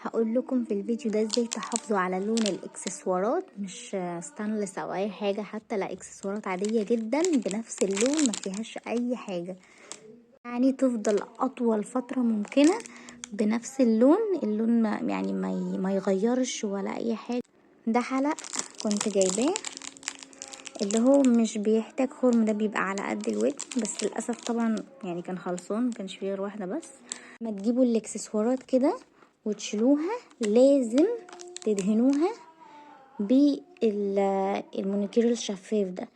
هقول لكم في الفيديو ده ازاي تحافظوا على لون الاكسسوارات، مش ستانلس او اي حاجة، حتى لا اكسسوارات عادية جدا بنفس اللون ما فيهاش اي حاجة، يعني تفضل اطول فترة ممكنة بنفس اللون. اللون ما يغيرش ولا اي حاجة. ده حلق كنت جايباه اللي هو مش بيحتاج خرم، ده بيبقى على قد الودن، بس للاسف طبعا كان خلصان، ما كانش فيه غير واحدة بس. ما تجيبوا الاكسسوارات كده وتشيلوها لازم تدهنوها بالمونيكير الشفاف ده،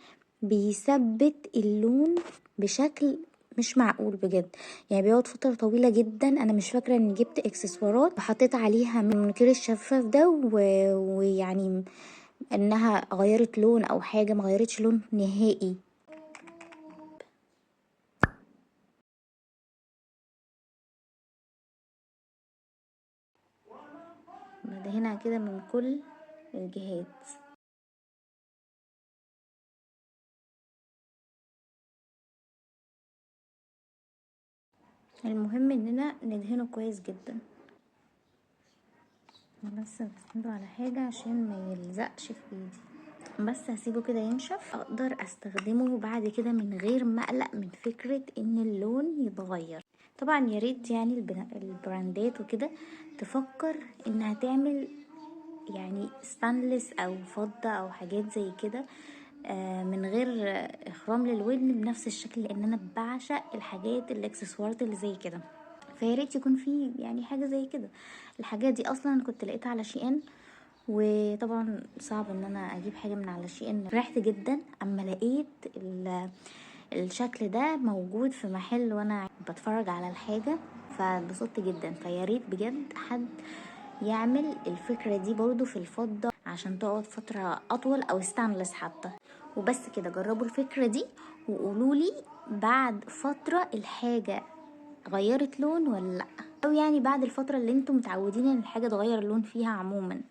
بيثبت اللون بشكل مش معقول بجد، بيقعد فترة طويلة جدا. انا مش فاكرة اني جبت اكسسوارات وحطيت عليها المونيكير الشفاف ده ويعني انها غيرت لون او حاجة، ما غيرتش لون نهائي. بدهنها كده من كل الجهات. المهم اننا ندهنه كويس جدا، بس بسنده على حاجة عشان ما يلزقش في ايدي، بس هسيبه كده ينشف، اقدر استخدمه بعد كده من غير ما اقلق من فكرة ان اللون يتغير. طبعا يا ريت البراندات وكده تفكر انها تعمل ستانلس او فضة او حاجات زي كده، من غير اخرام للودن بنفس الشكل، لان انا بعشق الحاجات الاكسسوارات اللي زي كده، فيا ريت يكون في حاجة زي كده. الحاجات دي اصلا كنت لقيتها على شي ان، وطبعا صعب ان انا اجيب حاجة من على شي ان. فرحت جدا اما لقيت الشكل ده موجود في محل وانا بتفرج على الحاجة، فاتبسطت جدا. فيا ريت بجد حد يعمل الفكرة دي برضو في الفضة عشان تقعد فترة اطول، او ستانلس حتى. وبس كده، جربوا الفكرة دي وقولولي بعد فترة الحاجة غيرت لون ولا لا، او بعد الفترة اللي انتم متعودين ان الحاجة تغير اللون فيها عموما.